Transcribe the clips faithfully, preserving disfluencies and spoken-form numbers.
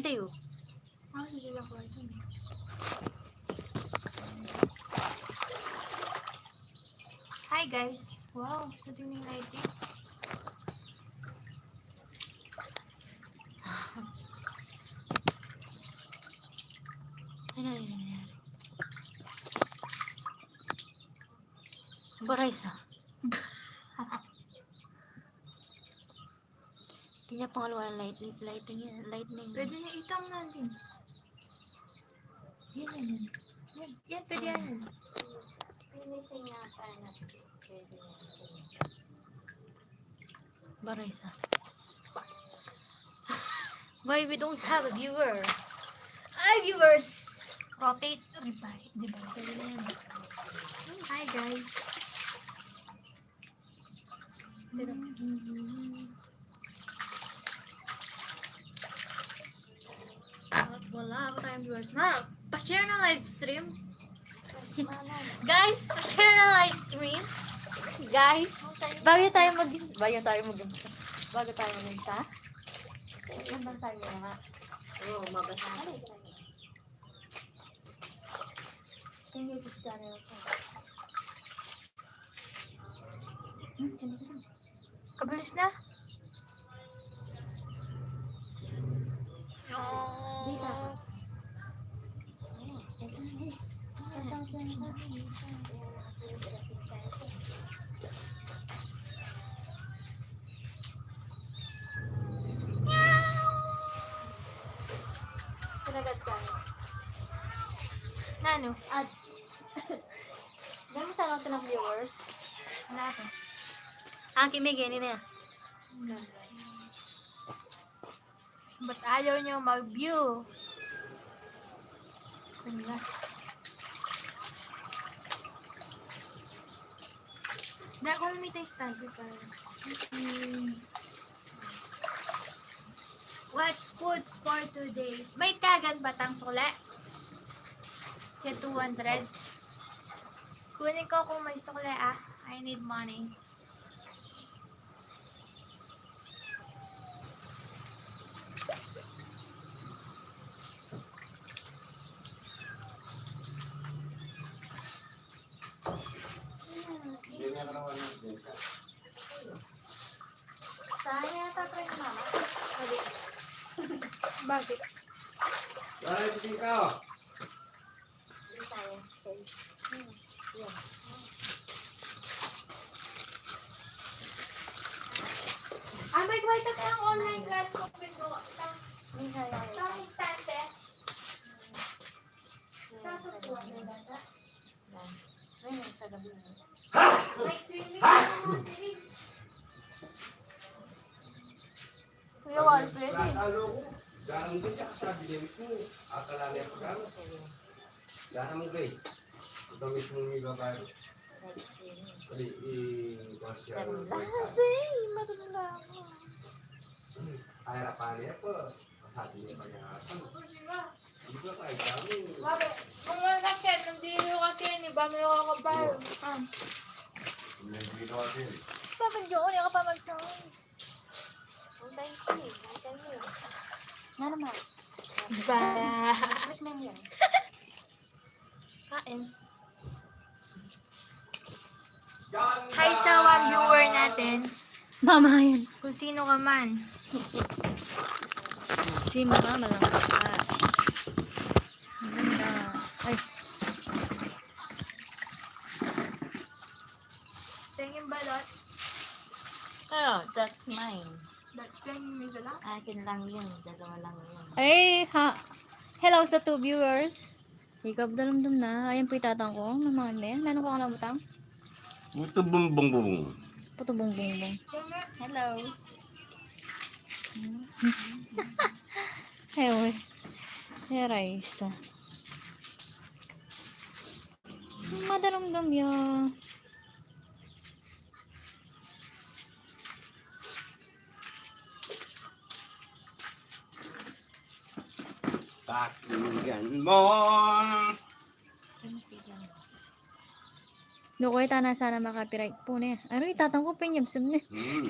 Tayo. Ah, sa sila ko ito. Hi, guys. Wow, sa tingin na ito. Ano, ano, ano? Baray sa. Hindi niya pangaluan lightning, lightning, lightning. Pwede na itang natin. Yan, yan, yan. Yan, yan, pwede yan. Finishing nga pa na. Pwede na. Baray sa. Why we don't have a viewer? Ay, viewers! Rotate, revive, revive. Hi, guys. Wala pa tayong viewers. Ma, pa-share na live stream. Guys, pa-share na live stream. Guys, bago tayo mag-, bago tayo mag-, bago tayo mag-, Ano bang sabi na nga? Oo, mabasa. Ano yung ginagawa? Yung YouTube channel ko. Hmm, sino ka? Kabilis na. Di pa. Kinagat ka. Nanu? Ads. Dami sa mga viewers. Wala pa. Ah, kimi, gini na. Ba't ayaw nyo mag-view? Wala. Dako na may tayo study pa. Hmm. What's foods for two days? May tagan ba tang sukle? Kaya two hundred. Kunin ko kung may sukle, ah. I need money. Sayang yata, try ni Mama. Bakit? Ay, bitin ka, oh. Sayang. Hmm. Yan. Ah, may kuwenta kayang online class ko, pinto. Tang-, tang instante. Tapos, kuha ng bata. Yan. Ngayon, sa gabi na. May swimming pool, swimming. Kuya Wal, pwede. Darang din siya, kasabi niya mismo. Akala niya pa gano'n. Darang mo, guys. Ito mismo yung babae. Pwede, i-, i-, i-, Kasi, matanda mo. Ay, harapan niya po. Kasabi niya pa niya. Hindi ko kaya kami. Bakit? Kung wala ka, nandito kasi yan, iba mo yung kakabal. Ah. Nandito kasi. Bakit yun? Wala ka pa magsabi. Ang dahil ko eh. Ang dahil ko eh. Nga naman. Ba? Ba't nang yan? Kain. Hi sa one viewer natin. Mama yan. Kung sino ka man. Si Mama lang ka. Ang ganda. Ay. Tingin balot. Oh, that's mine. That's tingin may dala. Akin lang yun. Dalawa lang yun. Ay, ha. Hello sa two viewers. Ikaw, dalumdum na. Ayan po yung tatang ko. Ano mga ne? Nanu ko ang namutang? Puto bumbong bubong. Puto bumbong bubong. Hello. Ewe. Era isa. Madalumdum ya. Pakinggan mo. Nukoy tana sana makapiright po ne. Ano itatang ko pinyabsam ne. Hmm.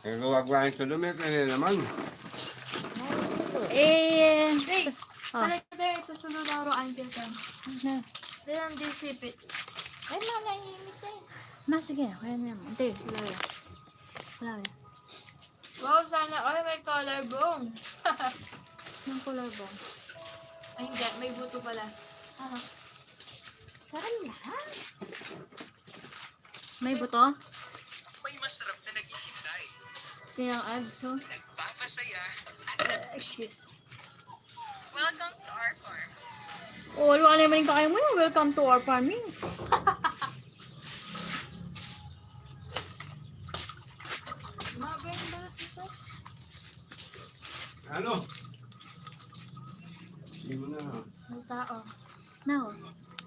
Ang gawa-gawa ng sulumet, ano naman? Eh, Wait, oh. Talaga ito sa lularo, ang ganda. Na. Kaya ang disipit. Ay, mga naiinis eh. Na, sige, kaya na naman. Ante, wala yan. Wala yan. Wow, sana all may collarbone. Ng collarbone. Ay, hindi. May buto pala. Aha. Parang lahat. May buto? May masarap na naghihintay. Kaya ads, oh. Nagpapasaya at nag- Excuse. Welcome to our farm. Oh, wala naman yung kakain mo yun. Welcome to our farming. Mabay yung balat nito. Ano? Hindi mo na. May tao. Now.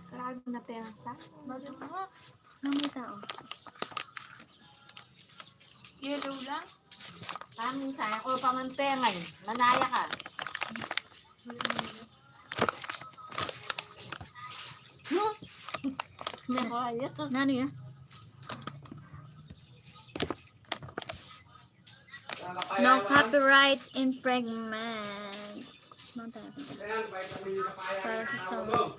Karami na pera sa. Mabay nga. Na may tao. Yellow lang. Kami sa ako pa man pengan. Manaya ka. Hmm? May kaya. Nani ya? No copyright infringement. Mantap. Para sa sound.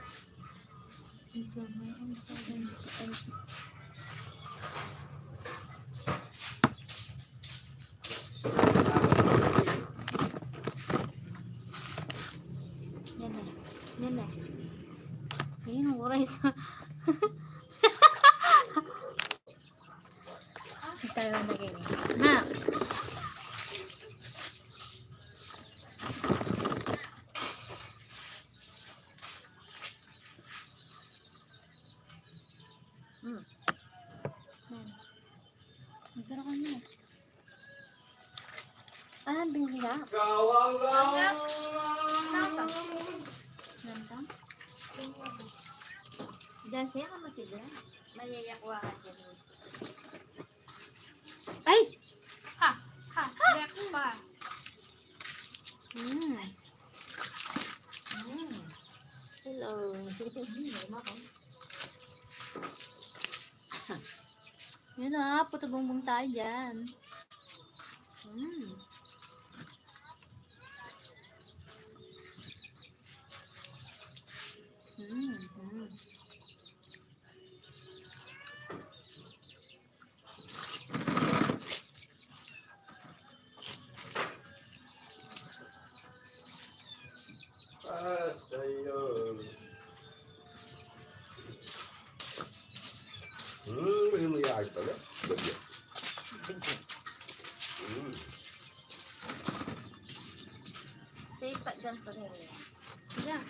Yan na. Yan na. Ayun, ang oras. Sa tayo na ganyan. Na. Hmm. Yan. Masarap na. Ah, binila. Gawang, gawang. Nantang. Diyan siya ka masigla. Mayayakwa ka dyan. Ay! Ha! Ha! React pa. Mm. Mm. Hello. Mm, luma ko. Yun na, puto bongbong tayo dyan. Mm. Mm, mm. Ah, sayo. Hmm, ini mo yan pala. Hmm. Safe pa dyan pa rin. Yeah.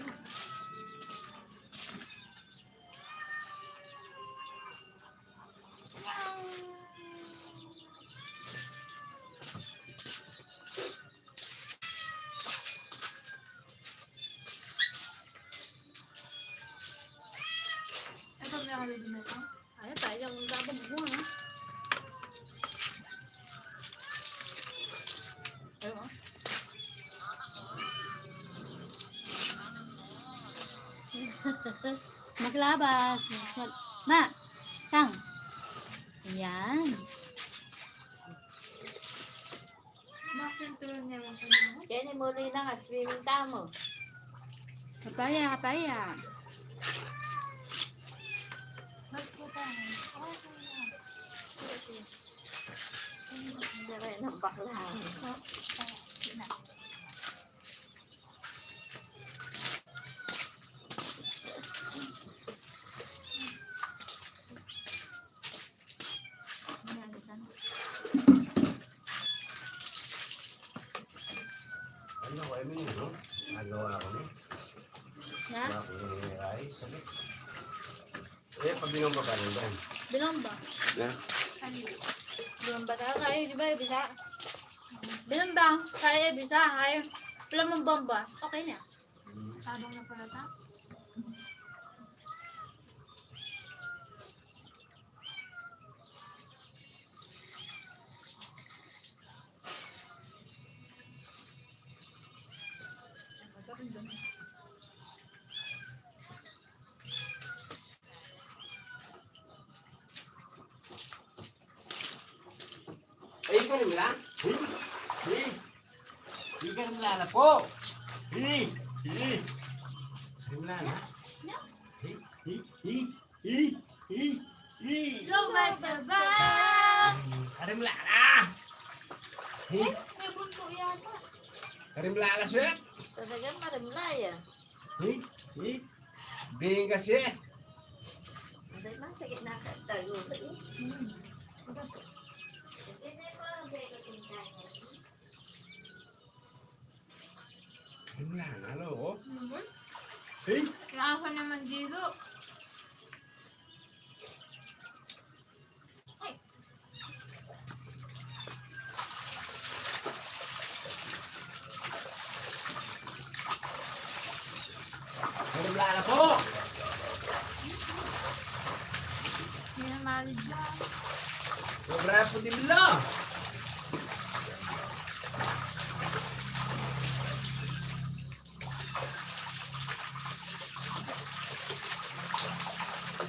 Ito, may ako dito na ito. Ay, tayo, ang gabag mo, ha? Ayun, oh. Maglabas. Mag-, na. Tang. Yan. Kaya ni muli na nga, swimming tamu. Kapaya, kapaya. Sira ng bakla. Ano ko, Emily, no? Nagawa ko ni. Na? Wala ko yung rice, sabi. Eh, pag binomba ka rin ba? Binomba. Na? Binomba talaga, eh, di ba, bisa? Binomba, kaya bisa, ay, pala mong bomba. Okay na. Tabang na pala ta? Hi, hi, hi. Hi, karimla na pu. Hi, hi. Karimla na. Hi, hi, hi, hi, hi, hi. Lobat na ba? Karimla na. Hi. Ay, may buntu yata. Karimla na, Swet. Talagang marimla ya. Hi, hi. Bingas ya. Hindi man, sige na, tayo. Hmm. Wala na, ano, oh? Mhm. Eh? Kaya ako naman dito. Ay. Wala na po. Minamali dyan. Sobra po din lo.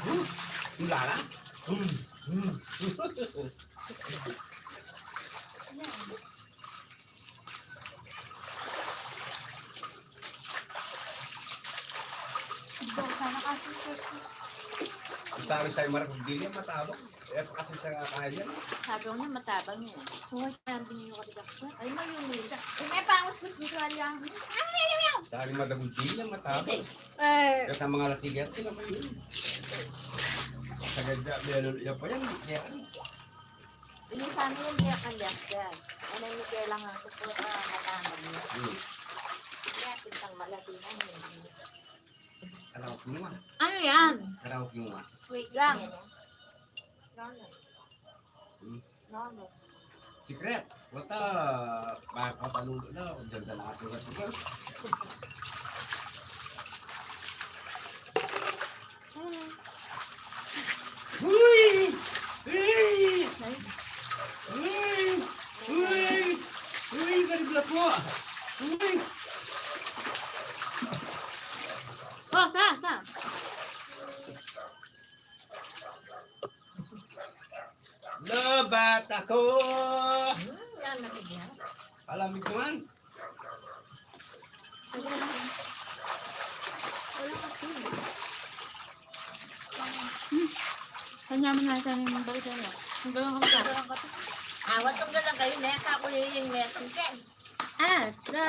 Hmm, wala na. Hmm, hmm. Sana kasi, sabi sa'yo, Mark, hindi niya matabang. Eh, kasi sa kanya. Sabi ko niya, matabang yan. Oo, sabi niya, "Ay, mayumi ka." Eh, may pangus-gus dito, ali ang, ay, ay, ay, ay. Sabi, madagul din niya, matabang. Hindi. Eh. Kaya sa mga latigan, tingnan mo yun. Sa ganda, meron, yan pa yan, kaya ano. Ini sa amin yung kaya kalyak yan. Ano yung kailangan ko po, ah, matamag niya. Hmm. Kaya pintang malaki na yun. Karaok mo, ah. Ano yan? Karaok mo, ah. Wait lang. Yan, yan. Lolo. Hmm? Lolo. Secret. Wata, ba, papaluto na. Ang ganda na ato na ito. Uy! Uy! Uy! Uy! Uy! Garibla po! Uy! Oh, sa, sa. Lobat ako! Hmm, yan, malamig yan. Alam mo ito man? Wala kasi. Hmm. Kanya mo na sa amin ng bagay na. Ang galang ka pa. Awat ang galang kayo, Neta. Ako yung yung Neta. Asa?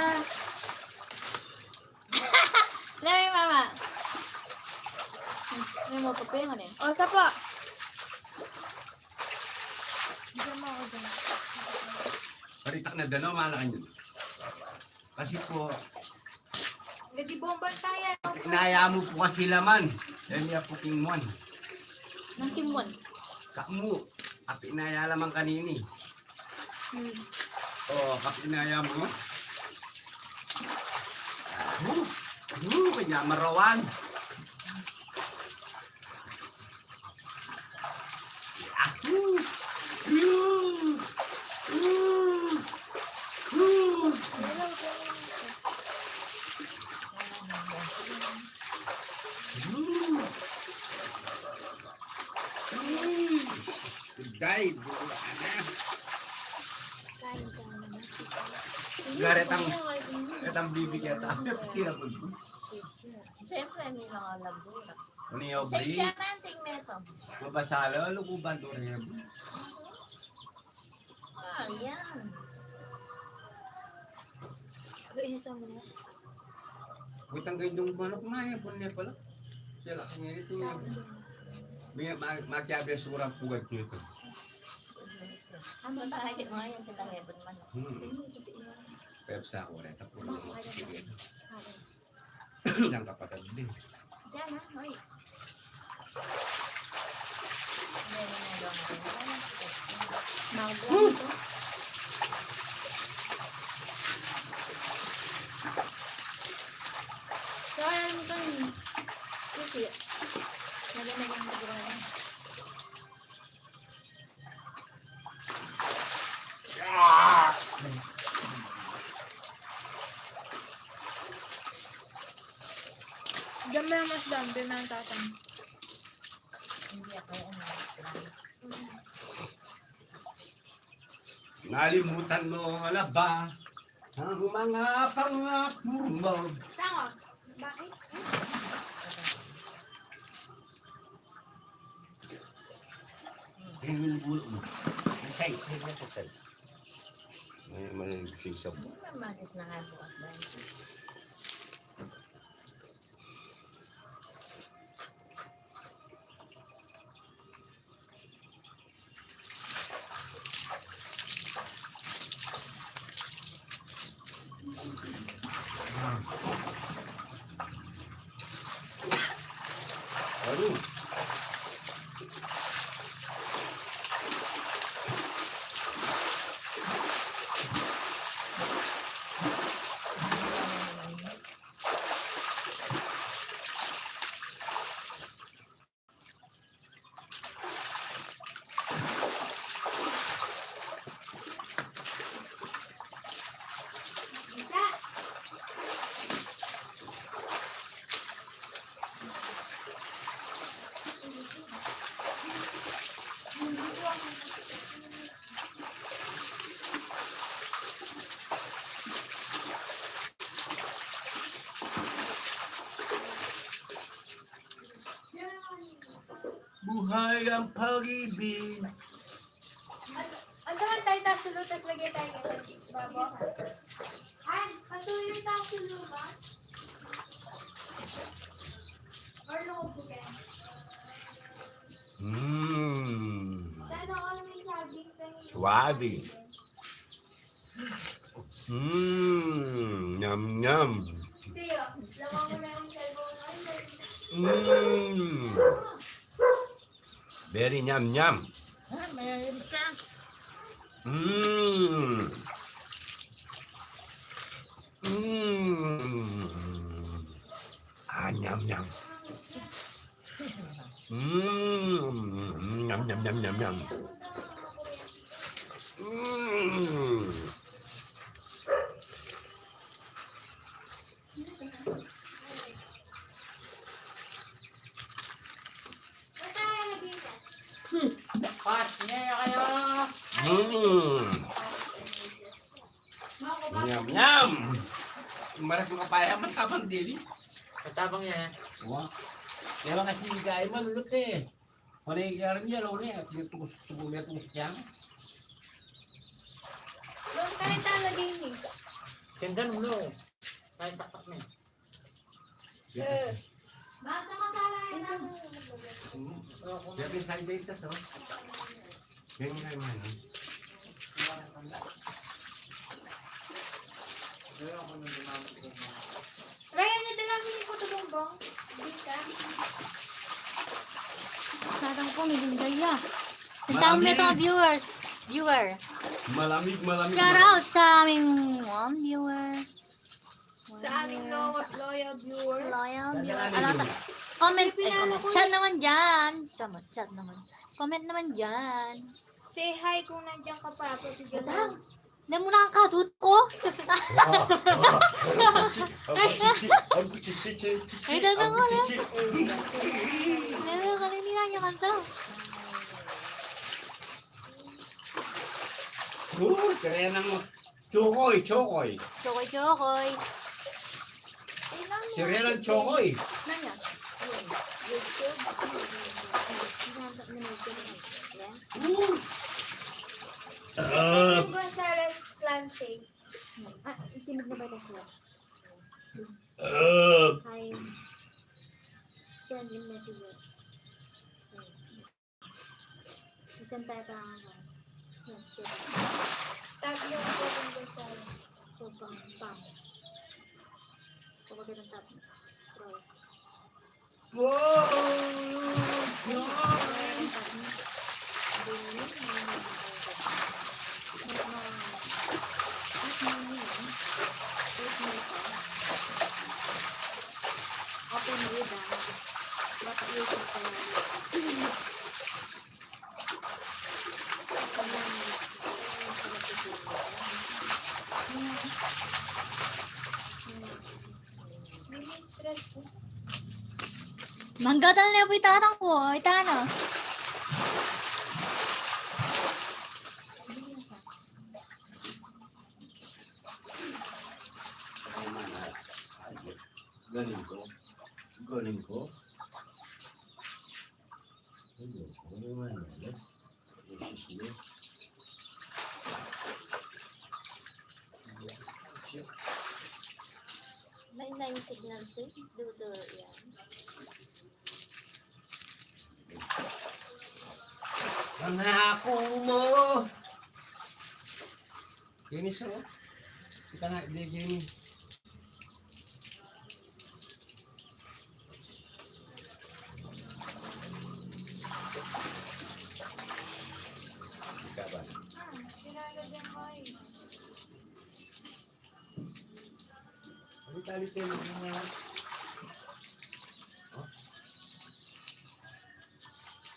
Lami, mama. May mo pa yung ano eh. O, sa po. Diyan mo ako dyan. Paritak na dano, mana kanyan. Kasi po, Gadi bomba tayo. Inaya mo po kasi laman. Yan niya po king Juan. Nang Kim Juan. Kamu, api inaya laman kanini. Hmm. O, kapinaya mo. Hu, hu, kanya marawan. Hu, hu, hu, hu. Hu. Hu. Gari tang, tang bibi keta. Tira po. Siyempre, may mga labu na. Ano yung Sa bri? Diyan ang tingnan ito. Mabasalo, lukuban to rin. Ah, yan. Ano yung isang mga? Butang kayo yung manok na yan, kung niya pala. Sila kanya ito. May ma-, makiabe surang pugad nito. Ang babae, mga yung pinangebon man. Hmm. Pepsa ko rin, tapos na mo. Sige. Ng kapatid din. Diyan, ha? Hoy. Meron na daw mga Huh! Kaya mo kang kasi. Maganda yung nagawa niya. Diyan mo lang mas dami, diyan ang tatang. Hindi ako umalis. Nalimutan mo na ba ang mga pangako mo? Tango, bakit? Ayun yung ulo mo. Ang side, side na to, side. May, may sisab. Mamanis na nga bukas ba? Aduh. Buhay ang pag-ibig. An-, andaman tayo tayo sa lutas, lagay tayo ng babo. Ay, patuloy tayo sa luma. Or loob ko kaya? Mm. Sana all may saging tayo. Suabe. Mm, nyam, nyam. Tiyo, lawan mo na yung cellphone mo. Mm. Very nyam, nyam. Ah, meron siya. Mm. Mm. Ah, nyam, nyam. Mm. Nyam, nyam, nyam, nyam, nyam. Mm. Pas niya kayo. Mm. Nyam, nyam. Maras mo kapaya, matabang dili. Matabang yan. Wa. Kaya kasi gaya man, ulit eh. Wala yung alam niya, wala niya. Tumus, tumus, tumus siya. Doon tayo talaga yun eh. Ganda ng ulo. Ay, taktak na yun. Eh, basta masala yan ang... Hmm. Pero kung... Pero yung salita to, yan yung kailangan. Pero ako nang gumamit ko na. Ryan, yung dala mo yung puto bongbong. Hindi ka. Sarang po, may linggay ya. Ang tawag nito, malamig. Viewers. Viewer. Malamig, malamig, shout malamig. Out sa aming one viewer. Sa aming lo-, loyal viewer. Loyal viewer. Ano ta-, comment, ay, comment. Chat naman dyan. Tama, chat naman. Comment naman dyan. Say hi kung nandiyan ka pa, Pati Ganda. Ganda. Na muna ang kadut ko. Ay, dada ko na. Dada ko na, hindi na niya kanta. Uh, kaya nang chokoy, chokoy. Chokoy, chokoy. Sirena chokoy. Nanya? YouTube. Uh. Uh. Gonzales Clancy. Ah, timid na ba ito siya? Uh. Hi. Send him message. Isang tatanga. Tatlo ang pwedeng gawin sa sobrang pang. Kapag ng tatlo. Wow! Open with, ah. What is it? Manggatal na yung itatang ko, itana. Galing ko. Galing ko. Ayun, ano naman yan, eh? Isis niya. May nine signal, sir. Dudu yan. Pangako mo. Kinis, oh. Kita na, di, Jenny. Ika ba? Ano tali tayo mga, oh?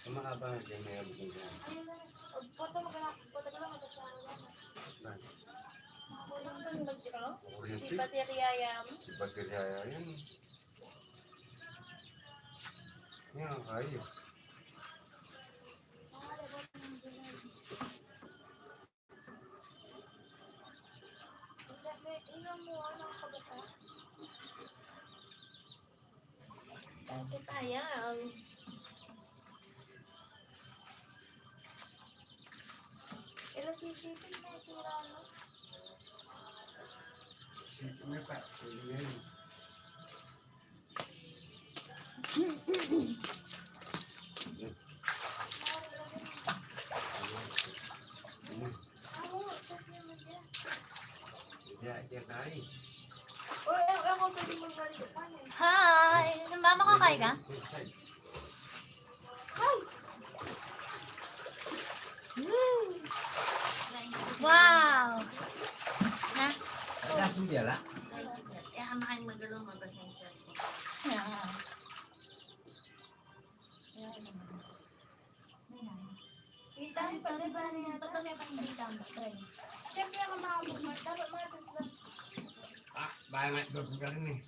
Ang mahaba na dyan, may abot na dyan. Foto mo ka na, foto mo lang, foto mo lang. Saan? Foto mo lang, foto mo lang. Makuryente. Si baterya yan. Si baterya yan. Yan, kaya. Bakit ayaw? Ila sisitin na sira, no? Sisitin na pa. Pwede na yun. Hi! Mama, kakain ka? Wow! Na? Ada sendiri lah. Ya, main magalo, magpasensya. Ya. Kita, pati ba niya? Totoo, may panggitan mo, friend. Siyempre, ang mga bukman, dapat mga tusla. Ah, bangat ba kung ganun eh?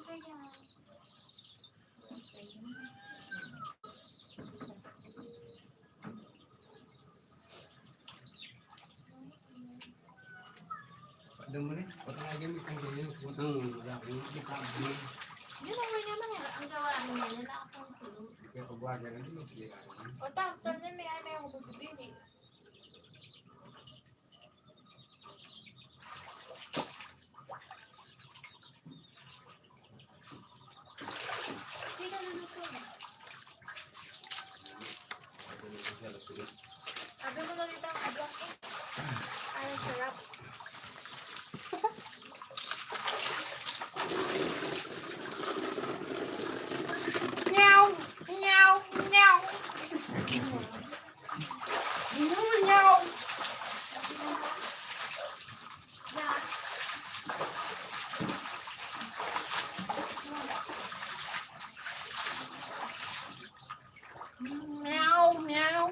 Okay, yan. Pada mo ni, patang lagi mo kung ganyan, putang, wala akong ikabi. Yun ang wala naman eh, ang gawa niya, yun ang akong sulong. Kaya pagwaga na din, magsira na. O, tapos, tapos na may ano yung bubili. Hindi ka luluto na. Sabi mo na dito ang adwang eh. Ay, sarap. Meow, meow, meow. Meow, meow. Meow, meow.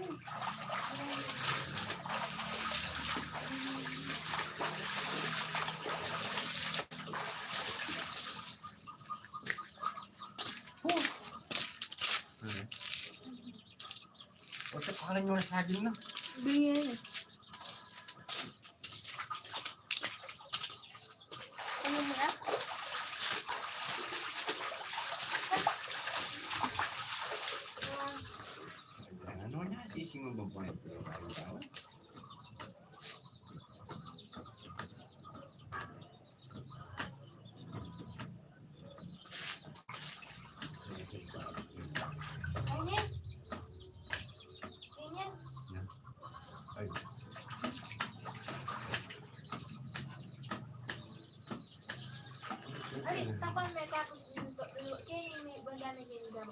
Huh. Ano? O, sa pangalan yung saging na. Ganyan. Ano mo na? Ano na, sising mo ba po yung tao? Ay, tapang may tapos yung, yung, yung, yung, yung, yung, yung,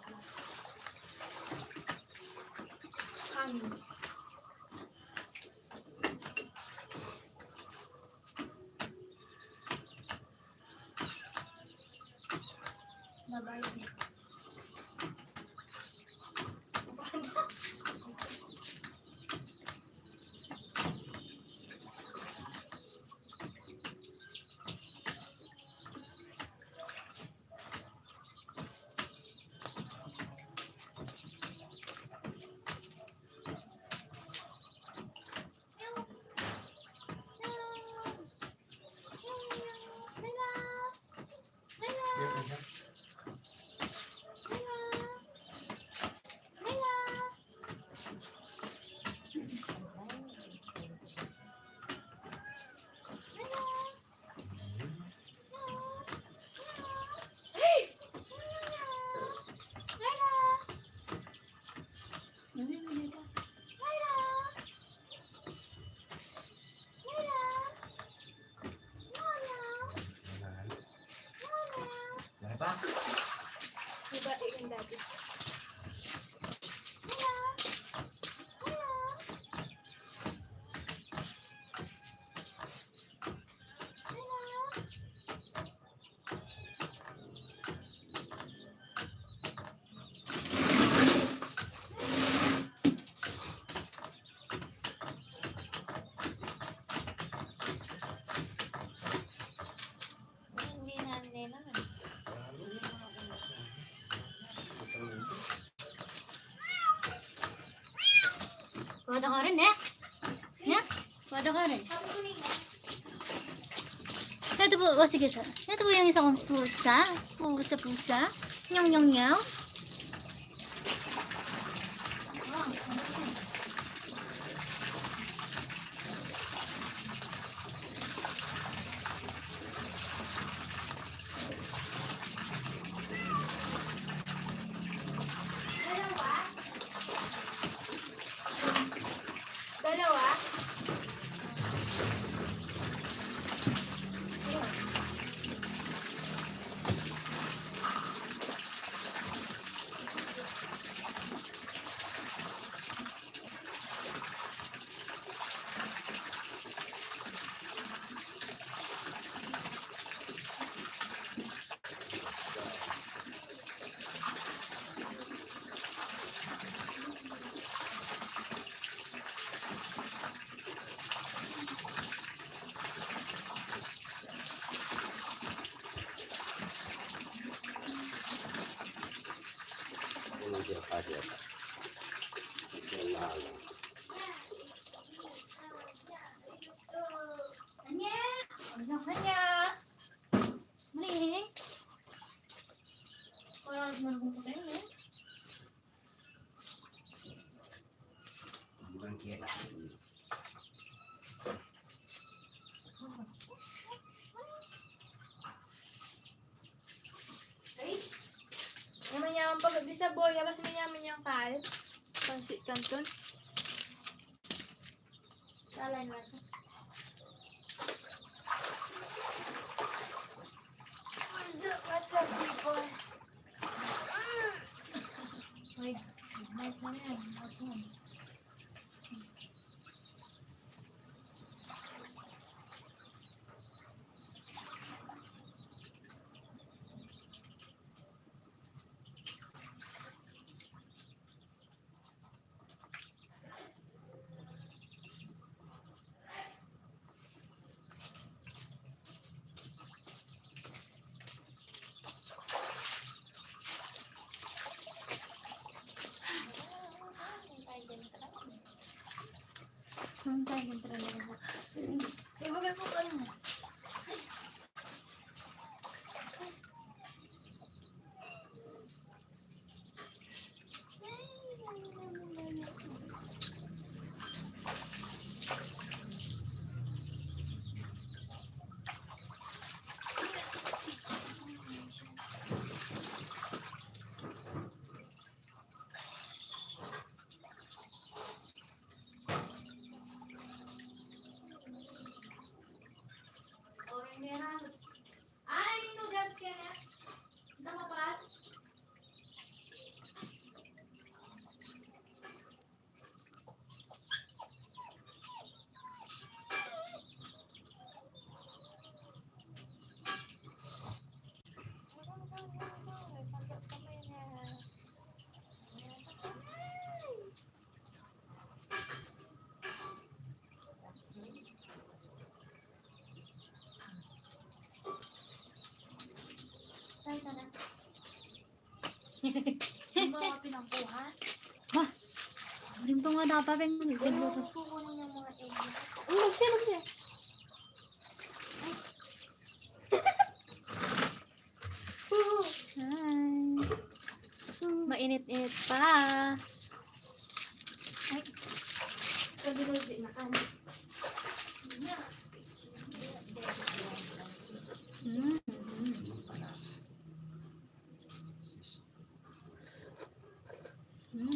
Diba, ikan dati? Hello! Hello! Hello! Wada ka rin, eh. Ya? Wada ka rin. Ito po, o sige, sir. Ito po yung isang pusa. Pusa, pusa. Nyong, nyong, nyong. Dalawa? Anya? Anya? Muli? Wala naman akong pagkain, eh. Ay, naman yang pag-, di sa boy, mas manyaman yang kain. Pansit canton. Salah yang rasa. Ay, ay, ay, ay, ay. Ang tayo ng trabaho. Ibagay ko pa rin. Ang mga pinangkuhan. Ma, rin pa nga dapat yung pinluto. Kukunin yung mga egg. Ano siya, ano siya? Hi. Mainit-init pa. Ay. Sabi ko, di na kami. Mm. Mm.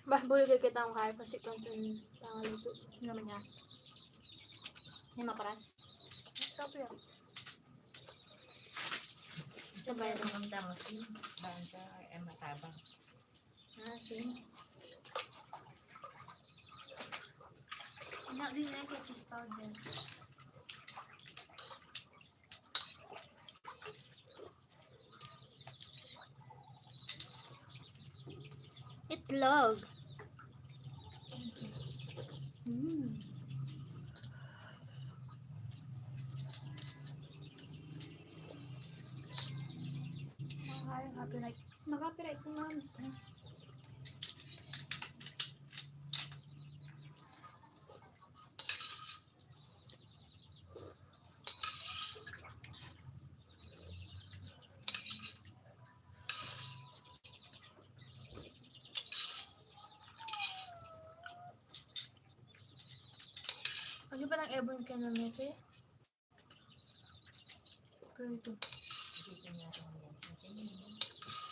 Bah, buli kaya kitang kaya kasi kung saan tanga luto. Ano naman niya? Yung maparas? Sarap yan. Sabay. Ang tama, sin-, bangka, ay, matabang. Ah, sin-. Hindi, di na yung cheese powder. Itlog. Mm. Makaka-copyright. Makaka-copyright ko nga mismo. Ano ba ng ebon ka na, Mepe? Pero ito.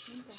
Ano ba?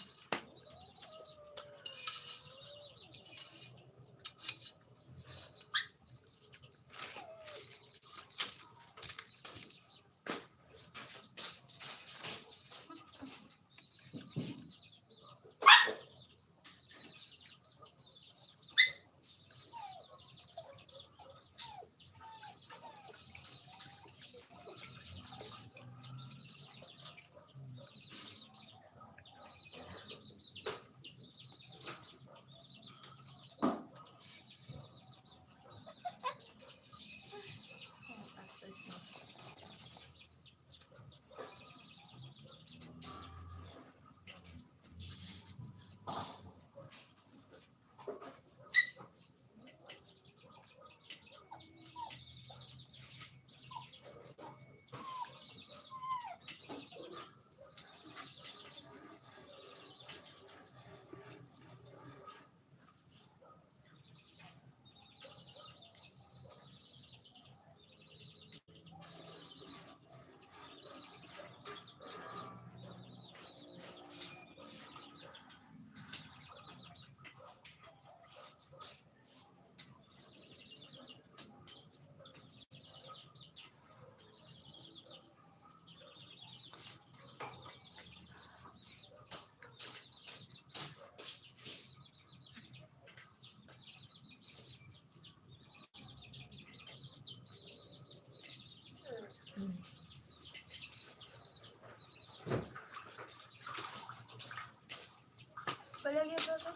Palagyan ko to.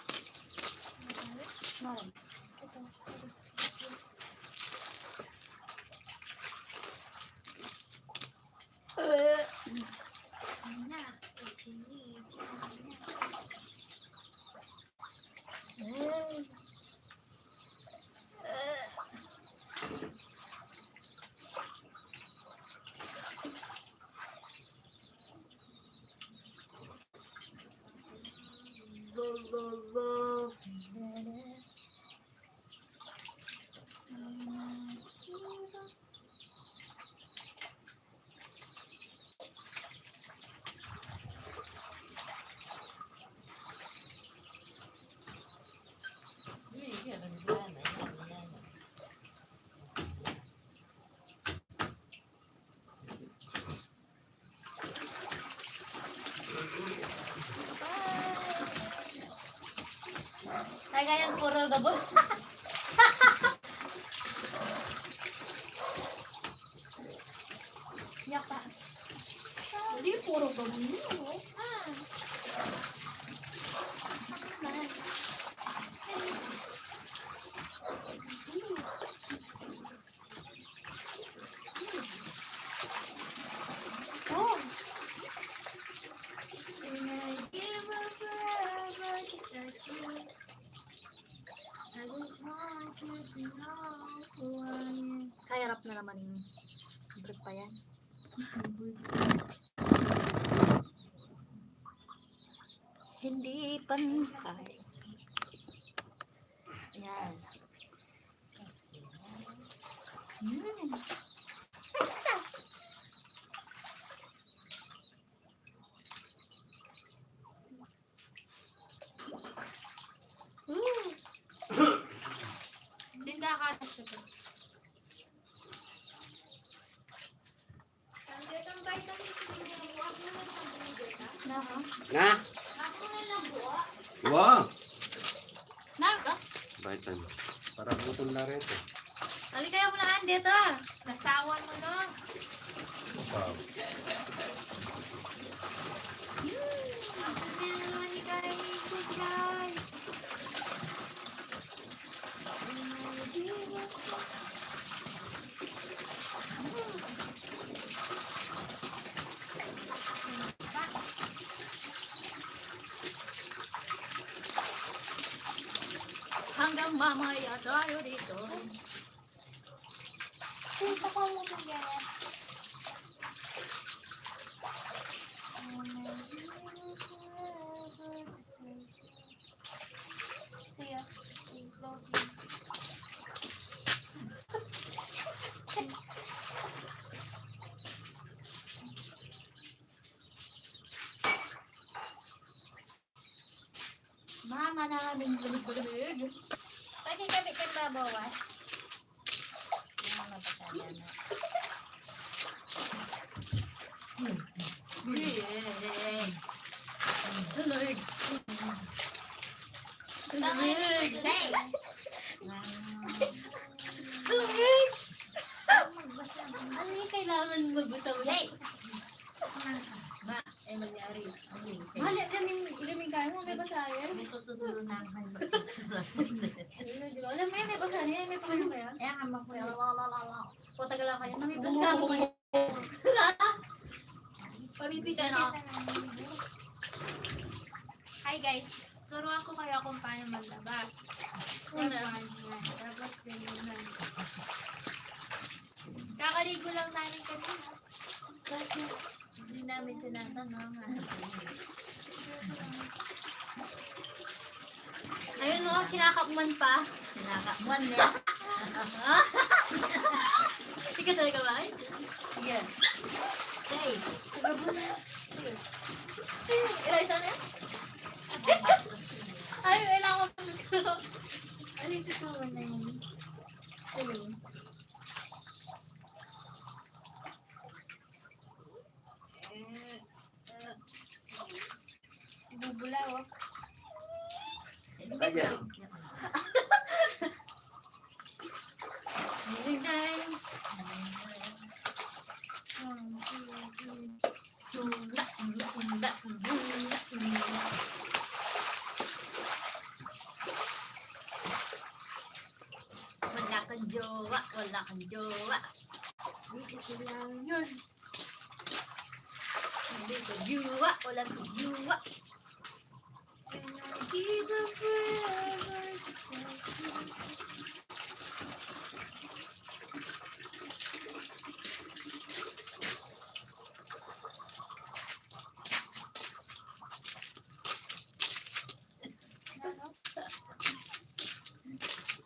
Matamis? Matamis. Ito. Ay, ngayon, puro gabon. Yak pa. Hindi, puro gabon yun, oh. Ah. Oh. Kahirap na naman yung break pa yan. Hindi pantay. Yan. Mm. Mm. Na? Wa. Na ka? Vitamin. Para butol na rito. Halika mu na, Andy, ito. Nasawa mu na. Wow. Ako na naman ni Kai. Good guy. Hanggang mamaya tayo dito. Mama namin, bulig-bulig. Pwede kami kan babawas. Mama, pasaya na. Tuloy. Tuloy. Tuloy. Ano yung kailangan magbasa? Hey! Ma, eh, mangyari. Ano yun? Mahal, ilaming, ilaming kayo, may basahin. May tutulungan. Ayun, di ba? Alam mo yun, may basahin yan, may pangalan ba yan? Kaya nga, makuya. Wala, wala, wala, wala. O, tagal lang kayo. May basahin kayo. Pabibigyan ako. Hi guys, turuan ko kayo kung paano maglaba. Ano? Yan, yan. Tapos ganyan lang. Kakaligo lang namin kanina. Kasi hindi namin tinatanong. Ayun, o, kinakapman pa. Kinakapman niya. Ikaw talaga ba? Sige. Say. Sige. Ilay, saan yan? Ay, kailangan ko. Ano yung susunod na yun? Ayun. Bubula, o. Lagyan. Wala kang jowa, wala kang jowa. Hindi ko kailangan yun. Hindi ko jowa, wala kang jowa. And I give up forever to touch you.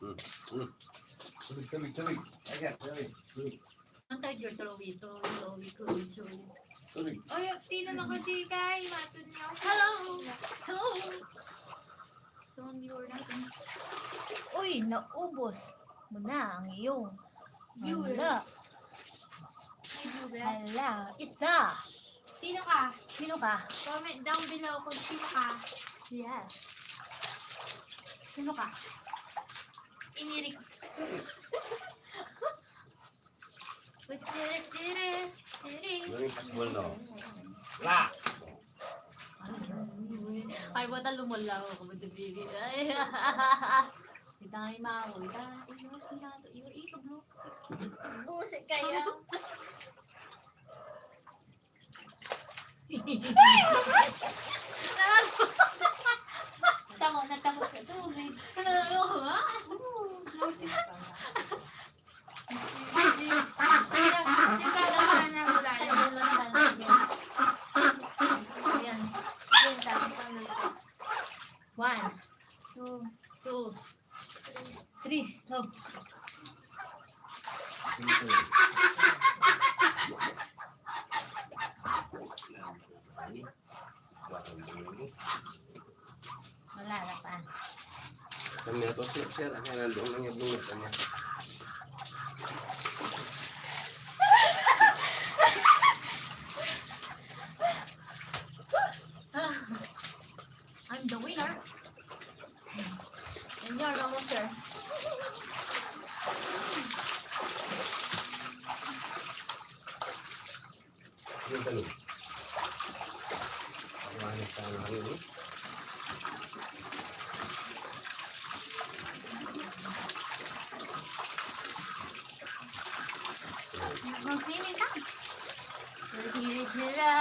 Mm, mm. Tubig, tubig, tubig. Ayan, tubig, tubig. Ang tiger, throw ito, throw ito, throw ito. Tubig. Oy, tingnan ako, Jikay. Matun niyo. Hello. Hello. Sound viewer natin. Uy, naubos mo na ang iyong Viewer. Hala. May viewer. Hala, isa. Sino ka? Sino ka? Comment down below kung sino ka. Yes. Sino ka? Inirik. Tiri, tiri, tiri. Yung impossible, no? Wala. Ay, bata, lumalaw ako, ba't nabili? Ay, kita nga yung mama ko, kita, ito, ito, ito, ito, blue. Buset kayo. Tamo na tamo sa tubig. Ano, ano, ha? Oo, buset ka. One, two, two, three, go. Wala na pa. Kami ito, sir, sir, ang handong ng bunga niya. Yung talong. Ang manis sa ano, ano, eh. Ang sining ka. Sige, sige, sige.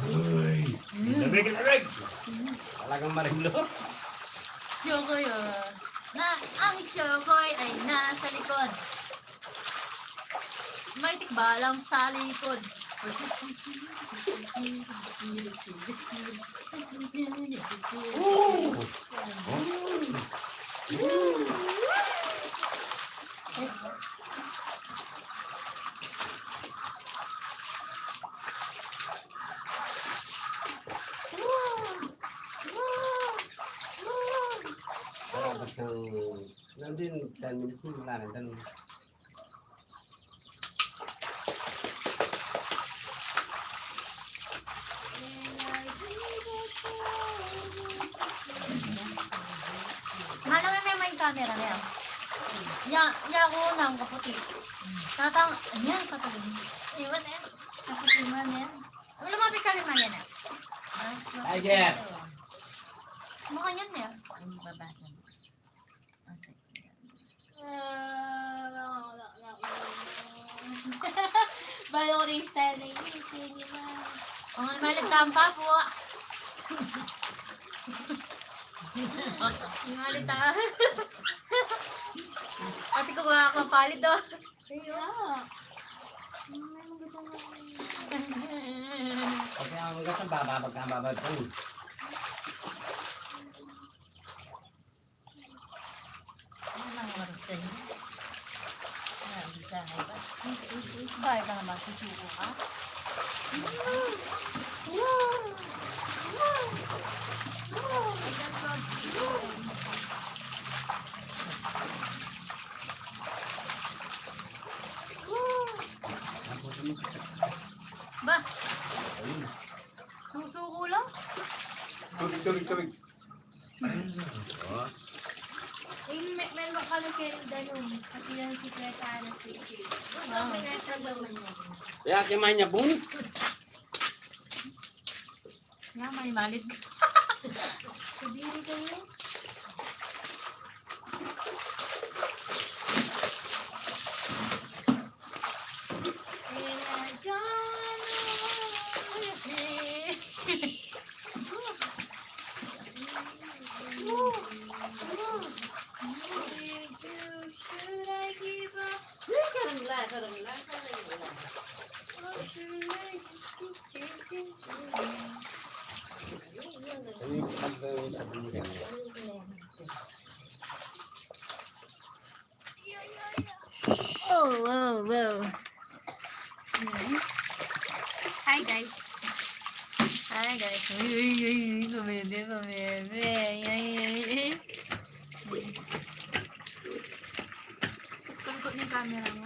Uy! Lamig, lamig! Talagang marilo. Shokoy, ah. Na, ang shokoy ay nasa likod. May tikbalang sa likod. Ooh! Ooh! Ooh! Para basta nandun, ten minutes mo, wala na, ganun. Mana, may, may main camera na yan. Ya, ya ko na ang kaputi. Tatang, ano yan, kaputi? Iwan eh. Kaputi man yan. Ang lumapit kami man yan eh. Tiger! Mga yan eh. Ang babasa. Balo ko rin style na yun, eh, di ba? Ang malit tampa po. Ang malit ta-, ate ko, wala akong palid, oh. Kaya. Kasi ang ugat ng baba, pagka ang baba, ito. Ano nang oras ka niya? Ah, hindi ka, ay ba? Ay, ay, ay, bakit ka naman susuko ka? Ba? Susuko lang? Tubig, tubig, tubig. Ayun na. Oh. Yung me-, meron kami kay Danong, pati yung si Kuya Tano, si Ichi. Ito, may nasa loob. Kaya kay Manya Bun? Nga, may malit. Sabihin ko yun. Oh, wow, wow. Hi, guys. Hi, guys. Uy, uy, uy, uy, kumeme, kumeme. Ay, ay, ay, ay. Tangkot ng camera mo.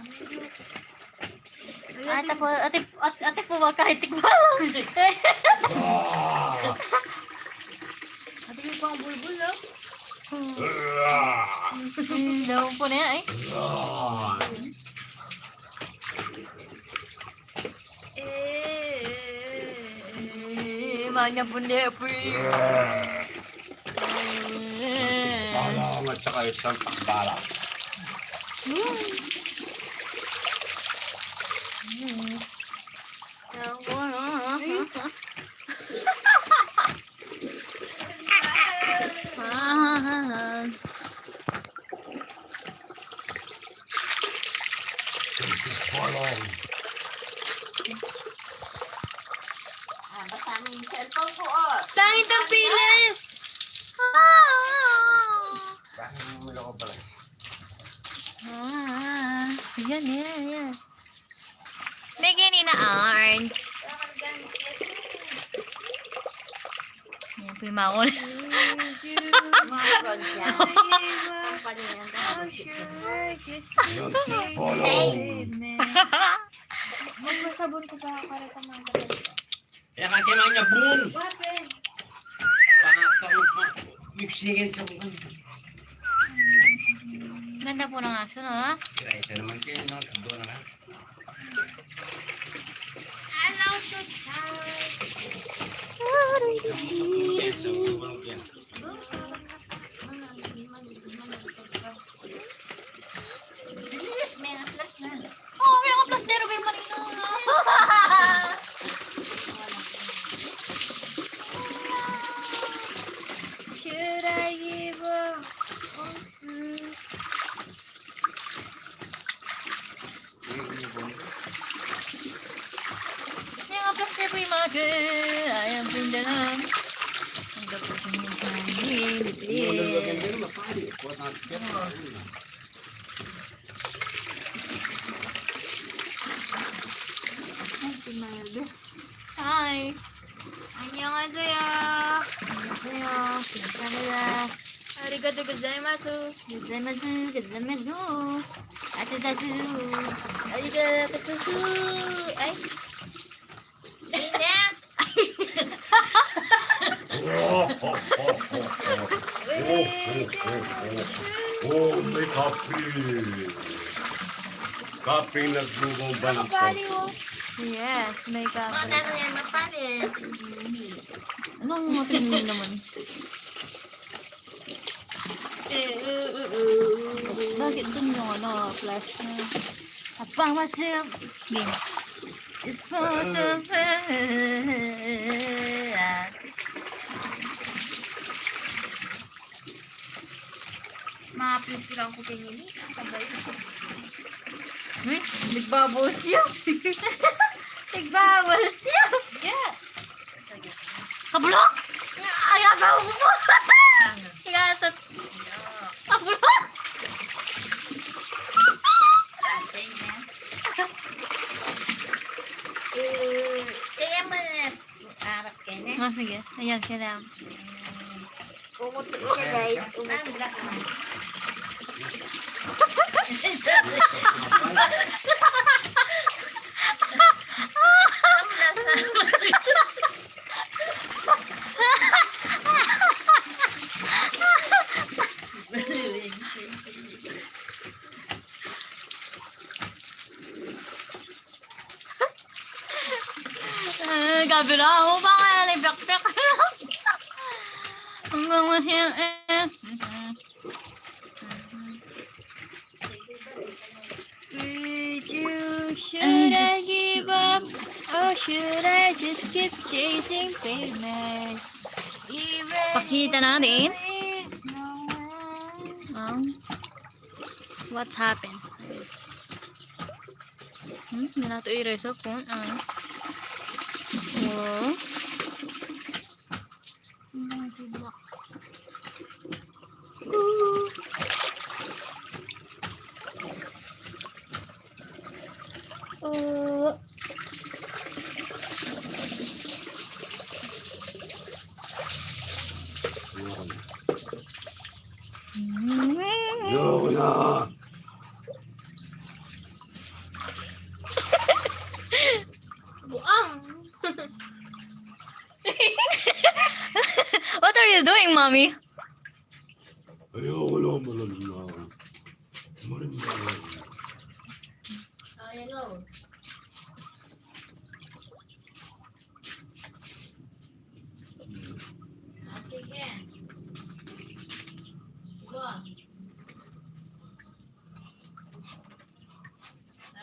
Ate po, ate, ate, ate po, wag kahit tikbalang. Ate, yung pang bulbul, no? Hmm, daun po na yan, eh. Eh, manya po na po, eh. Balong at saka isang takbalang. Hmm. Ah. Balong. Ah, basta yung cellphone ko, oh. Tangin ng pilis! Ah! Bakit mo nila ko pala? Ah, yan, yan, yan. May ganina, Arn. Yan po yung mangol. Mga kwan siya. Ang kwan niya, ang kwan siya. Yung tipolong. Magpasabon ko pa para sa mga Kaya ka kailangan niya bungun. Bakit? Pa, pa, pa, mixingin sa bungun. Ganda po ng aso, no? Kira, isa naman kayo, no? Tatlo na lang. Hello, Tutay. Bilis, may atlas na. Oh, may atlas na rin, Marina. Should I give up? Mga plastic po yung mga girl. Ayan, pindalan. Ang ganda po yung mga girl. Ay, si Marbe. Hi. 안녕하세요. 안녕하세요. 감사합니다. Arigato gozaimasu. Gozaimasu, gozaimasu. Ato sa susu. Arigato susu. Ay. Sina? Oh, oh, oh, oh, oh. Oh, oh, oh, oh. Oh, may kape. Kaping nagbubomba ng kape. Yes, may kape. Magkano yan, mapali? Anong matingin naman? Bakit dun yung ano, flash na? Apang masarap. Game. Ito sa Mapis lang ko kay Nini. Ang kabay. Hmm? Nagbabol siya. Nagbabol siya. Yeah. Kabulok? Ay, agaw mo. Igasot. Kabulok? Eh, kaya mo na, arap ka na. Ah, sige. Ayan, kailangan. Umuti siya, guys. Umuti. Eh, gabi na, o, baka yan ay pekpek. Ang mga siya, eh. Would you, should I give up? Or should I just keep chasing pavement? Even Pakita natin. If it's no one. Ang What happened? Hmm? Hindi na ito i-resolve kung ano. Oh. Ooh. Oh. Ayoko na. Buang. What are you doing, Mommy? Ayoko na, malamig na ako. Malamig na ako. Oh, hello. Ah, sige. Iba.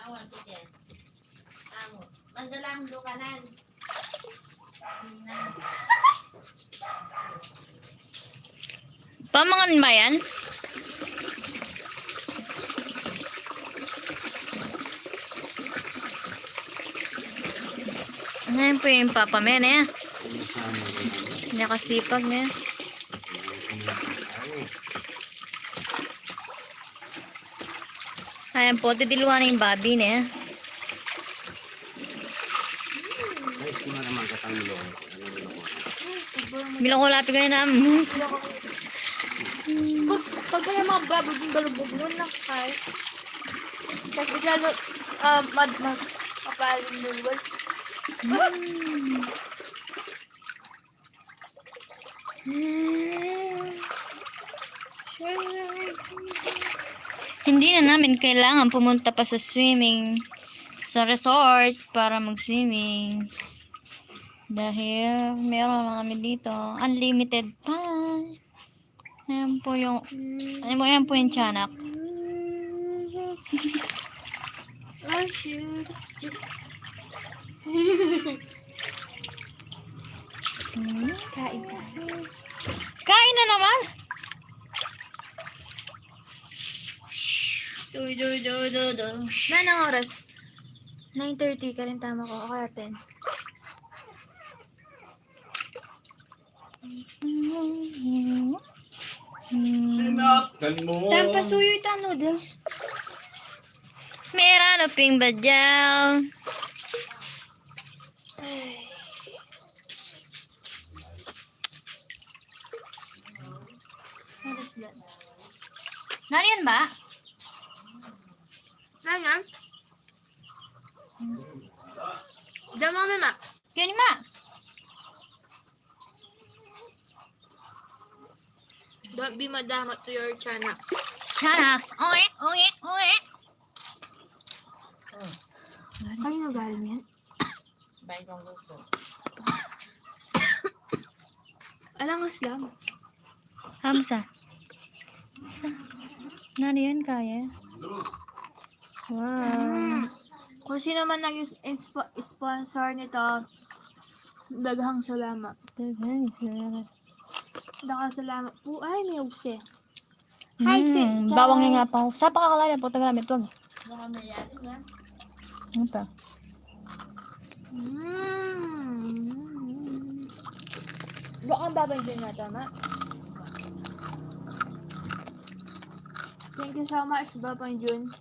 Awa, sige. Amo. Mandalang do kanan. Pamangan ba yan? Ngayon po yung papa me, ne? Nakasipag, ne? Ayan po, didiluan na yung babi, ne? Guys, kung naman katang milong. Milong-kulapi kayo na. Pag, pag may mga baboy din, balubog nun na, kay. Tas bigla lo, ah, mad-, mag-, mapaling lulwal. Mm. Mm. Hindi na namin kailangan pumunta pa sa swimming, sa resort para mag-swimming. Dahil meron na kami dito. Unlimited pa. Ayan po yung, ano mo, ayan po yung tiyanak. Oh, shoot. Hmm? Kain tayo. Kain na naman! Nanang oras? Nine thirty, karin tama ko. O kaya ten. Sinaktan mo. Tampasuyo itang noodles. Merano ping badyaw. Ay. What is that? Nariyan ba? Nanang? Diyan mo kami, ma. Yan, ma. Don't be madamot to your tiyanak. Tiyanaks. Oe, oe, oe. Kayo na galing yan? Alangas lang. Hamsa. Nariyan kaya? Wow. Kung sino man naging inspo- sponsor nito, daghang salamat. Daghang salamat. Daghang salamat po. Ay, may use. Hi, bawang nga pa. Sa pakakalala po, taga namin, tuwag. Ano pa? Mm. Baka babay din na tama. Thank you so much, Babang Jun,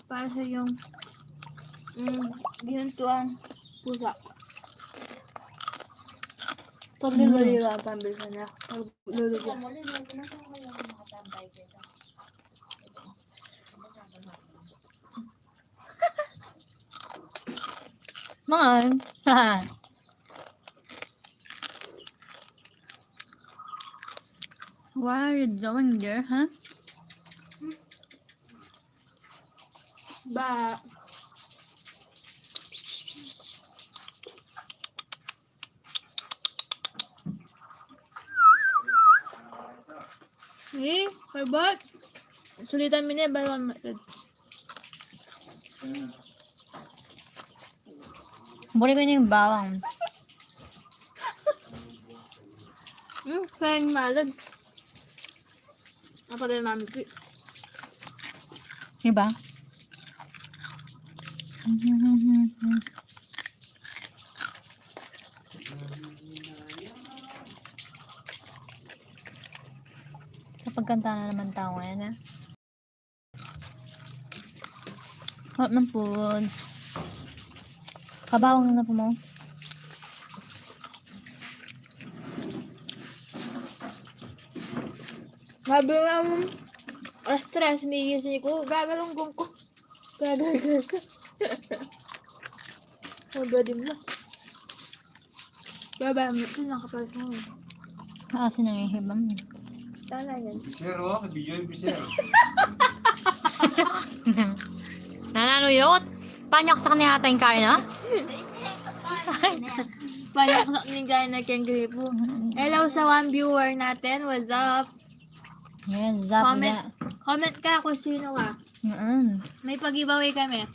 para sa iyong mm, ginuntuang pusa. Paglululiwa ang pambilsa niya. Paglululiwa. Mga. What are you doing there, huh? Ba. Eh, karbot. Sulitan mi na, bawang matad. Buri ko yung bawang. Hmm, kaya yung malad. Apa tayo, Mami Pi? Diba? Kapag kanta na naman tao ngayon, ah. Harap ng food. Kabawang na po mo. Sabi nga mo, alas tres, migising ko, gagalunggong ko. Gagalunggong ko. Sabi din mo. Baba mo, ito nakapal ko. Asin ang ihibang. Sana yan. Bisero, video yung bisero. Nananuyot? Panyak sa kanya ata yung kain, ha? Panyak sa kanya yung kain na keng gripo. Hello sa one viewer natin. What's up? Yan, zap Comment, na. Comment ka kung sino ka. Mm. May pag-giveaway kami.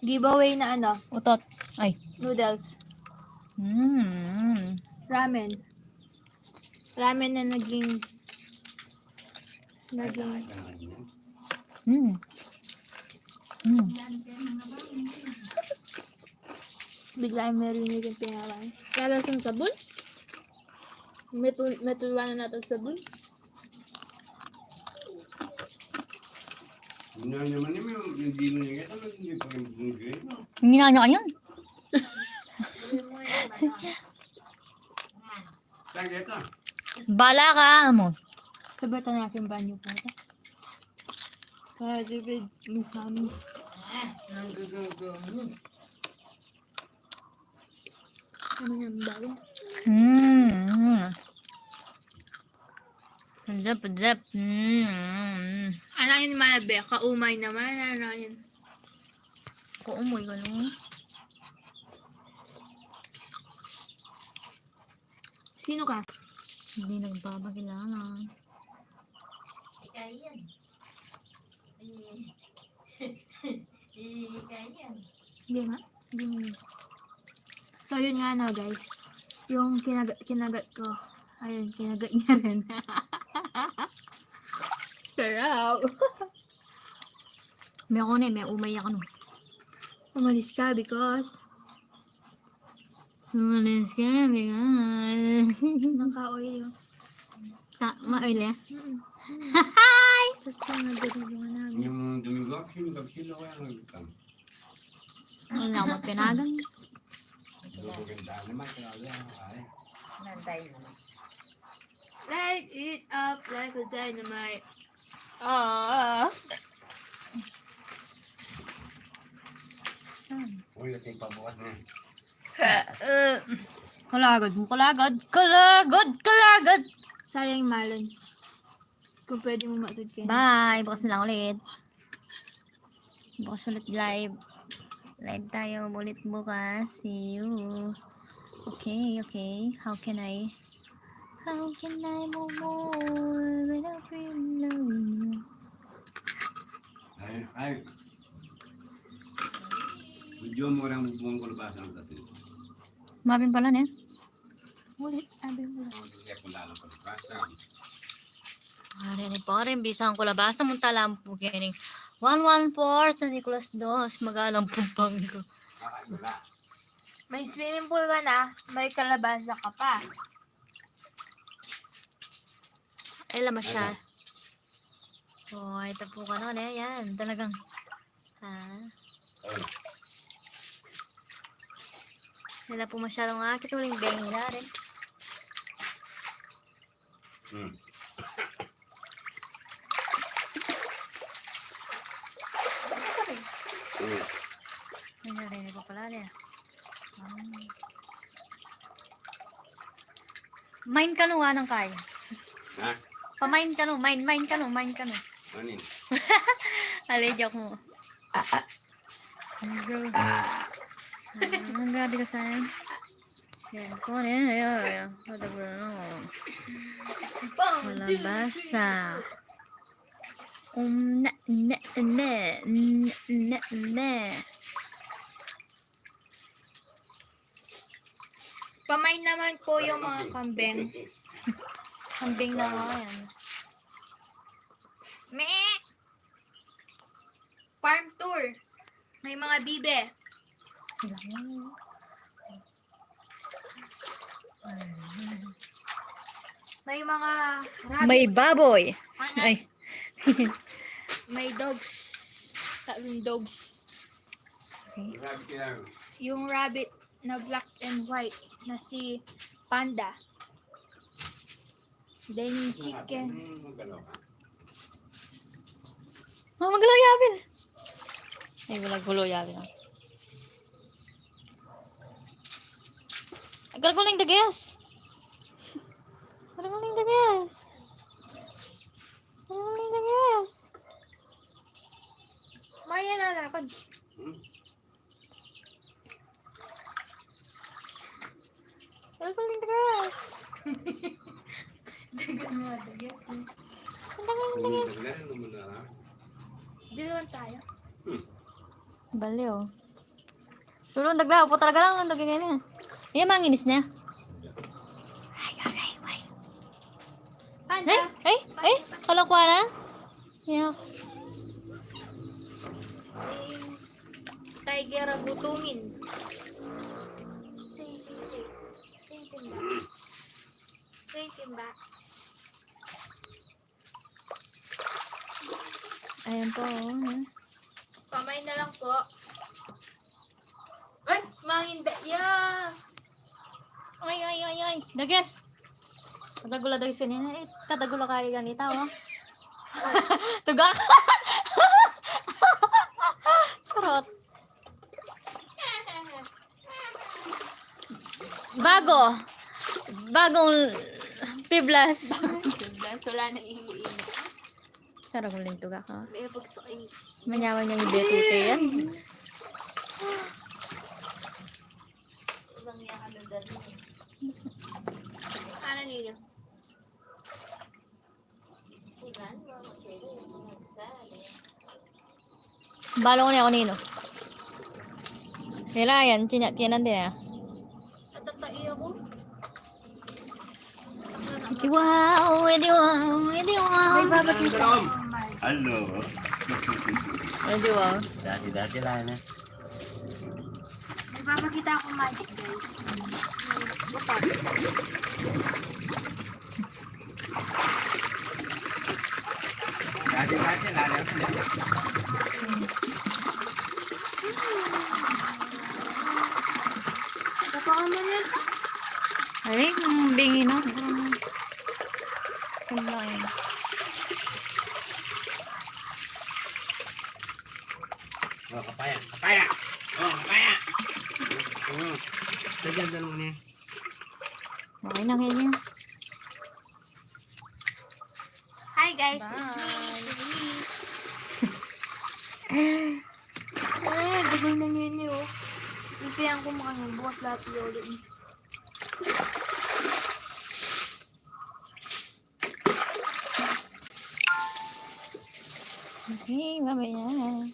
Giveaway na ano, Utot. Ay. Noodles. Mm. Ramen. Ramen na naging naging Mm. Mm. Bigla ay meron yung pinawan. Kala sa sabon? May tu- may tuluan na natin sabon. Hindi naman yung hindi na niya ito, hindi pa yung bumigay, no? Hindi na niya yun. Kaya ito. Bala ka mo. Sabatan natin banyo pa ito. Kaya David, yung kami. Ano yung bago? Mm. Zap, zap. Mm. Kain ni Mama Be, kaumay naman, ano yun? Kaumay, ganun. Sino ka? Hindi nagpapakilala. Ikaw yan. Ikaw yan. Hindi, ma. Hindi mo yun. So, yun nga, no, guys. Yung kinagat, kinagat ko. Ayun, kinagat niya rin. Sarap. May ako na, may umay ako, no. Umalis ka because Umalis ka because Naka-oil. Ta, ma-oil eh. Mm. Hi! Tapos yung nagdudulungan namin. Yung Domingo, sino ka, sino kaya nagdudulungan? Wala akong pinagang. Nantay naman. Light it up like a dynamite. Ah. Uy, ating pabukas na. Kalagad mo, kalagad, kalagad, kalagad. Sayang yung malon. Kung pwede mo matud kayo. Bye, bukas na lang ulit. Bukas ulit live. Live tayo ulit bukas. See you. Okay, okay. How can I, how can I move on without really loving you? Ay, ay. Medyo murang buong kalabasa ang tattoo. Mabing pala niya. Ulit, abi mo. Hindi ako lalang kalabasa. Pare ni pare, bisa ang kulabasa mong talampu kini. One one four, San Nicolas dos, Magalang, Pampanga. May swimming pool ka na, may kalabasa ka pa. Ay, lamas siya. Ano? So, ito po kanon eh, yan, talagang, ah. Ay. Hindi na po masyadong akit uling bengila rin. Hmm. Hmm. Ay, narinig ko pala niya. Ah. Main kanu, anang kaya? Ha? Pamain kanu, main, main kanu, main kanu. Ano yun? Ale, joke mo. Ang grabe. Ah, ang grabe ka sa akin. Yan, kung ano yan, ayan, ayan. Patagpuan na ako. Walang basa. Um, na, na, na, na, na, na. Pamain naman po yung mga kambing. Kambing na nga yan. Meh! Farm tour. May mga bibe. May mga rabbit. May baboy. Ay. May dogs. Tatlong dogs. Okay. Yung rabbit na black and white na si Panda. Then yung chicken. Oh, magalo yapin. Ay, wala gulo yapin. Agad-agad lang dagas. Agad-agad lang dagas. Agad-agad lang dagas. Maya na lakad. Agad-agad lang dagas. Dagan mo, dagas. Agad-agad lang dagas. Dalawan tayo. Baliw. Lulundag na, upo talaga lang, lundag yung ganyan. Ayan, manginis na. Ay, ay, ay, ay. Panda. Ay, ay, ay, kalakuha na. Yeah. Tiger ang gutungin. Sing, sing, sing. Sing, sing ba? Sing, sing ba? Ayan po, oh, ha? Pamain na lang po. Ay, manginda, yeah. Oy, oy, oy, oy. Dagas. Kadagula dagas kanina. Eh, kadagula kayo ganita, oh. Tugak. Charot. Bago. Bagong piblas. Piblas, wala nang ingi-ingi. Sarag uling tuga ka. May pagsain. Manyaman yang ibetute yan. Ano nila? Balo ko na ako nino. Hila yan, chinya-, chinan din ah. Atatai ako. Edi wow, edi wow, edi wow. May babakita. Hello. Edi wow. Dati-dati lang na. May babakita akong magic, guys. Bukod. Dati-dati lang na. Kapangan mo yan. Ay, ang bingi na. Ang laki. Oh, kapaya. Kapaya. Oh, kapaya. Oh. Lagyan na lang niya. Okay na kayo. Hi guys, it's me, Denise. Eh, dagol na ngayon eh, oh. Ipiyan ko makanya bukas lahat yung ulit. Okay, bye-bye na.